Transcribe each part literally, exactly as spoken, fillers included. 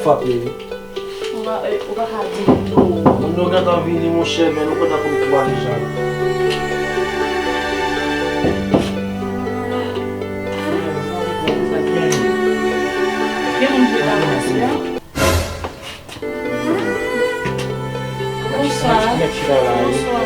Ou pa, eh, ou pa ka di m tou. Moun yo gentan vini, monchè, men nou kontan pou nou tou ale jan. Gen moun ki ta pase a? Bonswa. Bonswa.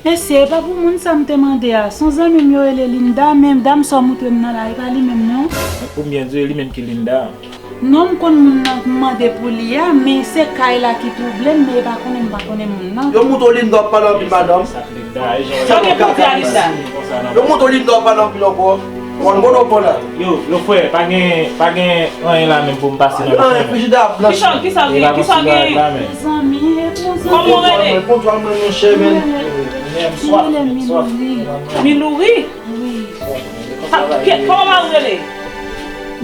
Mesye, e pa pou moun sa m te mande a. Se yon zanmi m yo rele Linda, men dam sa w moutre m nan la, e pa li menm non. Ou byen di, e li menm ki Linda. Non, m konn moun nan m mande pou li a, men se kay la ki twouble m, men e pa konnen m pa konnen moun nan. Yo moutre w Linda, w ap pale anpil, madanm. Sa w gen pou di a Linda? Yo moutre w Linda, w ap pale anpil ankò. Konn kote w pran la. Yo, yo frè, pa gen, pa gen anyen la menm pou m pase nan men. Kisa, kisa gen, kisa gen? Zanmi, e pou zanmi. Kòman w rele? Mwen konn mwen, monchè, men. Mwen rele Milouri. Milouri? Wi. Kòman mari w rele?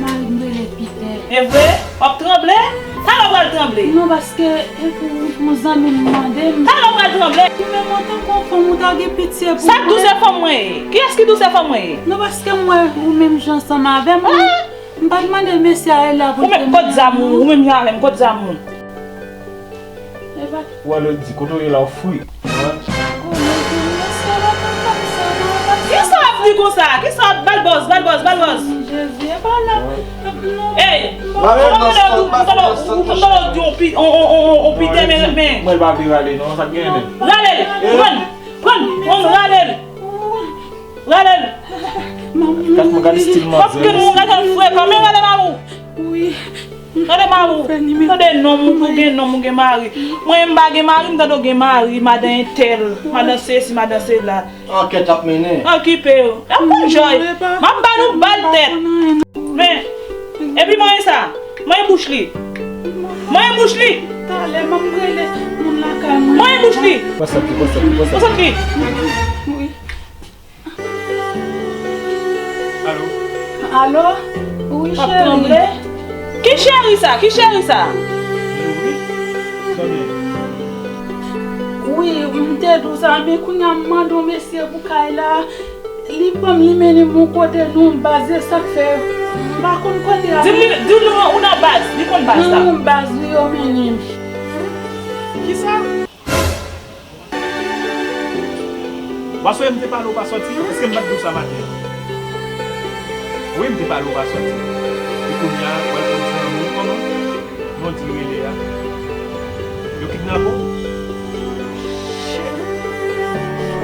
Mari m rele Pitè. E vre? W ap tranble? Talè w pral tranble. Non, paske e pou yon zanmi m mande m. Talè w pral tranble. Ou menm antanke yon fanm, ou ta gen pitye pou mwen. Sa k di w se fanm mwen ye? Kiyès ki di w se fanm mwen ye? Non, paske m wè ou menm jan ansanm avè m. M pa t mande mesye a rele a pou l te. Ou menm, kote zam ou? Ou menm jan avè m, kote zam ou? Ou wè lè l di, kote w ye la, w fri. Kisa w ap di konsa? Kisa w ap, ba l bòz, ba l bòz, ba l bòz. Ey, ou pa tande w di yon pi, on, on, on, on, on pite, men, men. Mwen, l pa vle rale, non, sa k genyen menm? Rale l, pran, pran, pran, rale l. Rale l. Gad mwen, gade stil manzè. Paske nou gade l frekan, men rale mari w. Wi. Tande mari w. Tande nonm ou, ou gen nonm, ou gen mari. Mwen, m pa gen mari, m tande w gen mari, madan entèl, madan sesi, madan sela. Ankèt ap mennen. Okipe yo. Y ap konjòy. M ap ba nou bal tèt. Men, epi manyen sa. Manyen bouch li. Manyen bouch li. Talè, m ap rele moun lakay mwen. Manyen bouch li. Konsant li, konsant li, konsant li. Wi. Alo? Alo? Wi, cheri. Ki cheri sa? Ki cheri sa? Wi, m te di w sa, men kounye a m mande yon mesye pou kay la. Li pran m, li mennen m yon kote nan yon baz, e sa k fè m pa konn kote a. Di l, di l ou nan baz, li konn baz la. Nan yon baz, wi, yo mennen m. Kisa? W a sonje m te pale w pa sòti? Èske m pa t di w sa maten an? Wi, m te pale w pa sòti. E kounye a, w al konn se lanmou kòman? Non, di rele a. Yo kidnape w?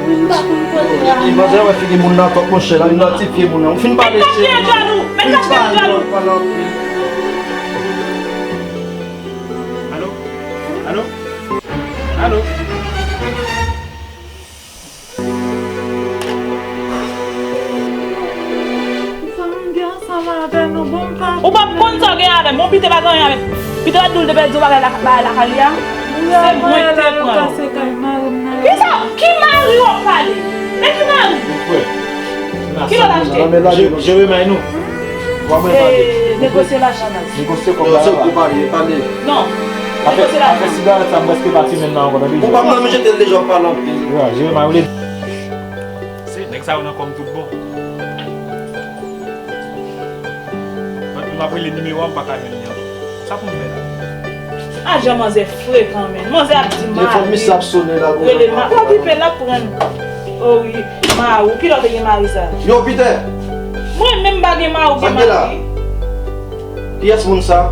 Wi, m pa konn kote a. Li manzè wè figi moun nan twòp, monchè, l idantifye moun nan. M fin pale de cheri. Men gad fè djòl ou, men gad fè djòl ou. Alo? Alo? Alo? Ou p ap konn sa w gen avè m. Bon, Pite pa gen anyen avè m. Pite pa di w l te pèdi yon bagay la, bagay lakay li a. Se mwen ki te pran yo. Kisa? Ki mari w ap pale? Men ki mari? Ki lòt achte? Jere may nou. Negosye lajan nan. Negosye kòb la. Non. Negosye lajan. Afè sigarèt sa, m prèske pa fimen nan ankò, tande. Ou pa nan men jete l deja, w ap pale anpil. Jere may ou le. Se nèg sa yo nan kò m tout bon. Mwen, m ap rele nimewo a, m pa ka jwenn li ankò. Sa pou m fè la? A, jan manzè frekan, men. Manzè ap di mari. Telefòn misye ap sonnen la, rele ma-, pa okipe l, l ap pran. O wi, mari w. Kilè w te gen mari sa? Yo, Pitè! Mwen menm m pa gen mari, ou gen mari. Kiyès moun sa?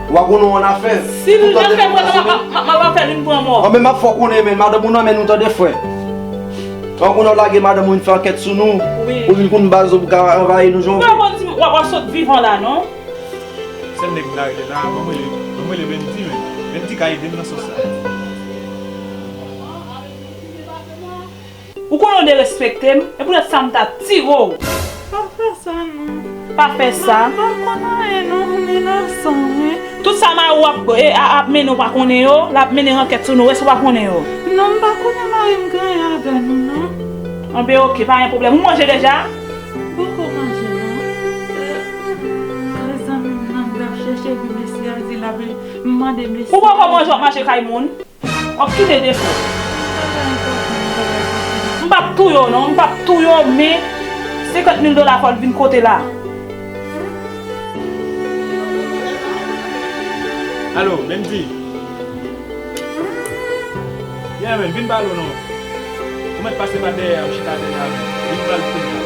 W a konnen w annafè. Si l annafè, mwen, m ap fè l vin pran mò. Mwen menm m ap fè w konnen, men madanm ou nan men nou, tande, frè. An konnen w lage madanm ou vin fè ankèt sou nou, wi, pou vin konn baz ou pou ka anvayi nou jan w vle. Mwen konn si w ap, w ap sot vivan la, non. Sèl nèg m ta rele la, ban m rele, ban m rele Bendy, men Bendy ka ede m nan sans sa. Ou konnen w derespekte m, e poutèt sa m ta tire w. Pa fè sa non. Pa fè sa. M pa konn anyen non, m inosan wi. Tout sa mari w ap, e, a, ap mennen w pa konnen yo, l ap mennen ankèt sou nou, èske w pa konnen yo? Non, m pa konnen mari m gen anyen avè nou non. Anben oke, pa gen pwoblèm. Ou manje deja? M poko manje non. E, e, zanmi m nan k ap chèche epi mesye a di l ap, m mande mesye. Ou poko manje, w ap mache kay moun? W ap kite defo. M p ap touye w non, m p ap touye w, men Senkant mil dola fò l vin kote la. Alo, Mendy. Yeah, man, vin pale w non. Ou mèt pase pa dèyè a, m chita dèyè a, man. Vin pale kounye a.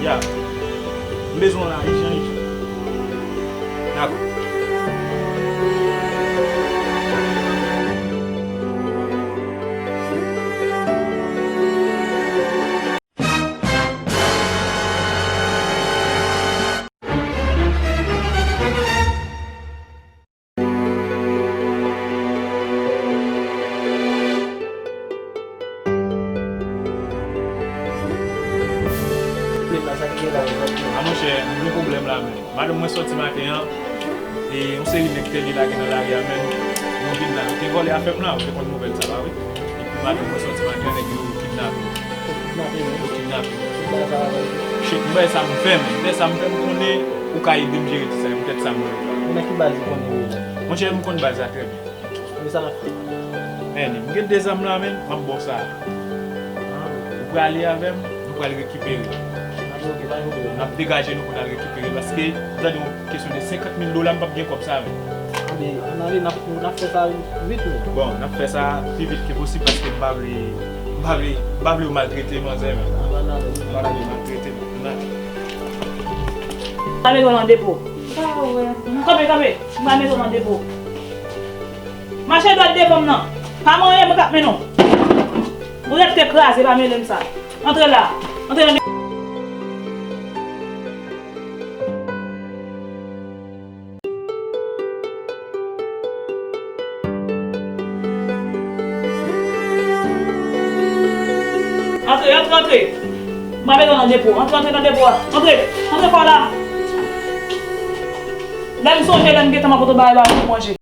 Ya. M bezwen w la, ijan, ijan. Dakò. A monchè, m gen pwoblèm la menm. Madanm mwen sòti maten an, e yon seri nèg te li lage nan lari a menm. Yo vin la, yo te vòlè afè m la, ou te konn nouvèl sa la, wi. Epi madanm mwen sòti maten an, nèg yo kidnape l. Yo kidnape l. Shit, m bay sa m fè, men. M bay sa m fè, m konnen ou ka ede m jere ti sa, poutèt sa m rele w la. Nan ki baz ou konnen yo ye? Monchè, m konn baz la trè byen. Men sa n ap fè. Men, m gen de zam la, men, m ap ba w sa. Ou prale avè m, nou pral rekipere. N ap degaje nou pou n al rekipere, paske, tande yon kesyon de senkant mil dola, m p ap gen kòb sa, men. Anben, ann ale, n ap, n ap fè sa vit, men. Bon, n ap fè sa pi vit ke posib, paske m pa vle, m pa vle, m pa vle yo maltrete manzè, men. M pa vle yo maltrete, men. Ann ale. Kanpe, kanpe, kanpe. M pral mete w nan depo. Mache dwat devan m nan. Pa manyen mwen k ap mennen w. Ou rete kraze, pa mele m sa. Antre la. Antre nan de- Antre, antre, antre. M pral mete w nan depo. Antre, antre nan depo a. Antre. Antre fò la. Lè m sonje, lè m gentan m ap pote w bagay ba ou pou manje.